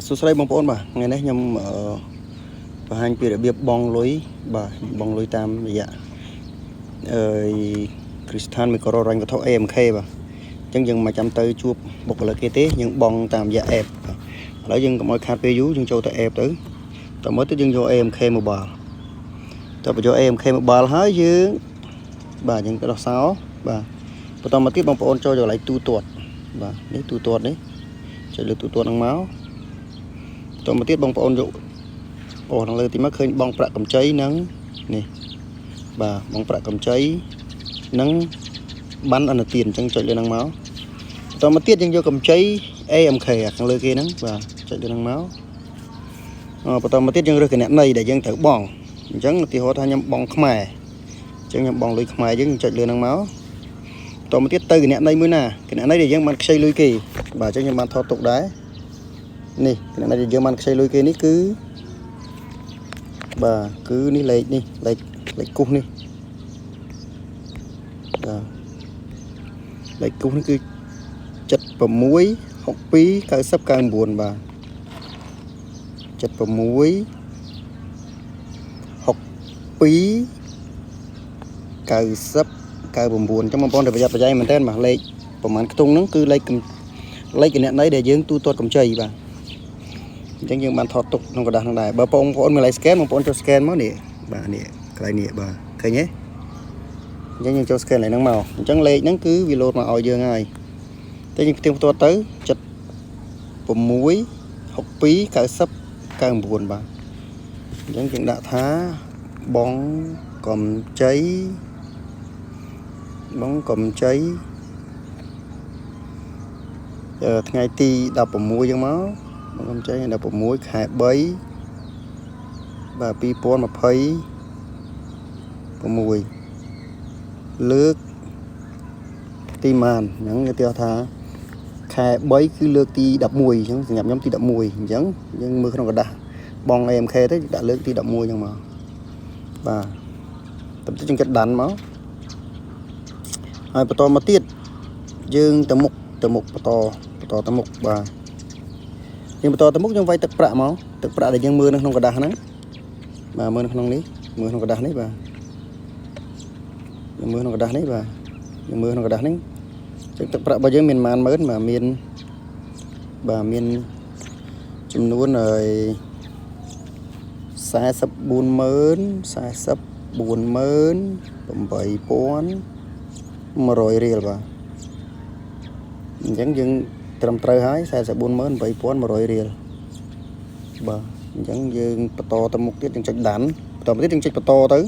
សួស្តីបងប្អូនបាទថ្ងៃនេះខ្ញុំបង្ហាញពីរបៀបបង់លុយបាទបង់លុយតាមរយៈអឺគ្រឹះស្ថានមីក្រូហិរញ្ញវត្ថុ AMK បាទអញ្ចឹងយើងមិនចាំទៅជួបបុគ្គលិកគេទេយើងបង់តាមរយៈ app បាទឥឡូវយើងកុំឲ្យខាតពេលយូរយើងចូលទៅ app ទៅតមកទៅយើងយក AMK Mobile តើបញ្ចូល AMK Mobile ហើយយើងបាទយើងទៅដោះសោបាទបន្តមកទៀតបងប្អូនចូលទៅកន្លែងទូទាត់បាទនេះទូទាត់នេះចុចលើទូទាត់ហ្នឹងមក បន្តមកទៀតបងប្អូនយកអូខាងលើទីមកឃើញបងប្រាក់កម្ចីនិងនេះបាទបងប្រាក់កម្ចីនិងបានអនុទានអញ្ចឹងចុចលើហ្នឹងមកបន្តមកទៀតយើងយកកម្ចី AMK អាខាងលើគេហ្នឹងបាទចុចលើហ្នឹងមកអបន្តមកទៀតយើងរើសគណនីដែលយើងត្រូវបង់អញ្ចឹងឧទាហរណ៍ថាខ្ញុំបង់ខ្មែរអញ្ចឹងខ្ញុំបង់លុយខ្មែរយើងចុចលើហ្នឹងមកបន្តមកទៀតទៅគណនីមួយណាគណនីដែលយើងបានខ្ចីលុយគេបាទអញ្ចឹងខ្ញុំបានថតទុកដែរ នេះគណនីដែលយើងបានខ្ចីលុយគេនេះគឺបាទគឺនេះលេខនេះលេខលេខគូសនេះបាទលេខគូសនេះគឺ76 62 90 99បាទ76 62 90 99អញ្ចឹងបងប្អូនត្រូវប្រយ័ត្នប្រយែងមែនតើបាទលេខប្រហែលខ្ទង់ហ្នឹងគឺលេខលេខគណនីដែលយើងទូទាត់កម្ចីបាទ អញ្ចឹងយើងបានថតទុកក្នុងក្រដាសហ្នឹងដែរបើបងប្អូនមានកន្លែង scan បងប្អូនចូល scan មកនេះបាទនេះកន្លែងនេះបាទឃើញទេអញ្ចឹងយើងចូល scan កន្លែងហ្នឹងមកអញ្ចឹងលេខហ្នឹងគឺវាលោតមកឲ្យយើងហើយតែយើងផ្ទៀងផ្ទាត់ទៅ76 62 90 99បាទអញ្ចឹងយើងដាក់ថាបងកំចីបងកំចីអឺថ្ងៃទី16យើងមក បងកម្ចី16ខែ3បាទ2026លើកទីម៉ានអញ្ចឹងគេទាថាខែ3គឺលើកទី11អញ្ចឹងសម្រាប់ខ្ញុំទី11អញ្ចឹងយើងមើលក្នុងក្រដាសបង AMK ទៅដាក់លើកទី11អញ្ចឹងមកបាទតែទៅយើងគិត done មកហើយបន្តមកទៀតយើងទៅមុខទៅមុខបន្តបន្តទៅមុខបាទ យើងបន្តទៅមុខយើងវាយទឹកប្រាក់មកទឹកប្រាក់ដែលយើងមើលនៅក្នុងក្រដាសហ្នឹងបាទមើលនៅក្នុងនេះមើលក្នុងក្រដាសនេះបាទយើងមើលក្នុងក្រដាសនេះបាទយើងមើលក្នុងក្រដាសនេះចឹងទឹកប្រាក់របស់យើងមានប៉ុន្មានម៉ឺនបាទមានបាទមានចំនួនហើយ44ម៉ឺន44ម៉ឺន8100រៀលបាទអញ្ចឹងយើងត្រឹមត្រូវហើយ448,100រៀលបាទអញ្ចឹងយើងបន្តទៅមុខទៀតយើងចុច done បន្តមកទៀតយើងចុចបន្តទៅ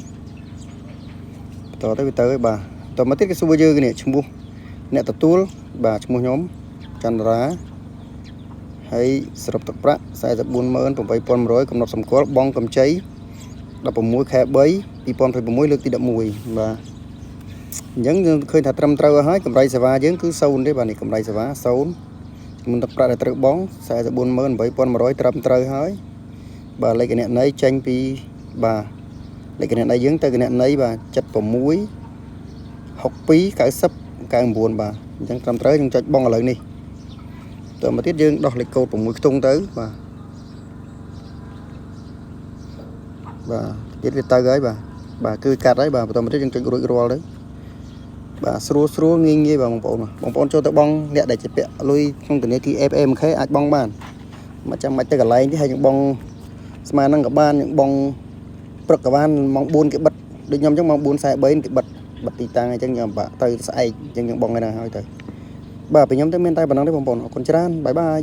បន្តទៅវាទៅហើយបាទបន្តមកទៀតគេសួរយើងនេះឈ្មោះអ្នកទទួលបាទឈ្មោះខ្ញុំចន្ទរាហើយសរុបទឹកប្រាក់448,100កំណត់សម្គាល់បងកម្ចី16ខែ3 2026លើកទី11បាទអញ្ចឹងយើងឃើញថាត្រឹមត្រូវហើយកម្រៃសេវាយើងគឺ0ទេបាទនេះកម្រៃសេវា0ចំនួនទឹកប្រាក់ដែលត្រូវបង់448,100ត្រឹមត្រូវហើយបាទលេខគណនីចេញពីបាទលេខគណនីយើងទៅគណនីបាទ76 62 90 99បាទអញ្ចឹងត្រឹមត្រូវយើងចុចបង់ឥឡូវនេះតមកទៀតយើងដោះលេខកូដ6ខ្ទង់ទៅបាទបាទទៀតវាទៅហើយបាទបាទគឺកាត់ហើយបាទបន្តមកទៀតយើងចុចរួចរាល់ទៅបាទស្រួលស្រួលងាយងាយបាទបងប្អូនបងប្អូនចូលទៅបង់អ្នកដែលជាពាក់លុយក្នុងធនាគារ FMK អាចបង់បានមិនចាំបាច់ទៅកន្លែងទេហើយយើងបង់ស្មើនឹងក៏បានយើងបង់ព្រឹកក៏បានម៉ោង4គេបិទដូចខ្ញុំអញ្ចឹងម៉ោង4:43គេបិទបិទទីតាំងអញ្ចឹងយើងបាក់ទៅស្អែកអញ្ចឹងយើងបង់ឯណាហើយទៅបាទពីខ្ញុំទៅមានតែប៉ុណ្ណឹងទេបងប្អូនអរគុណច្រើន bye bye.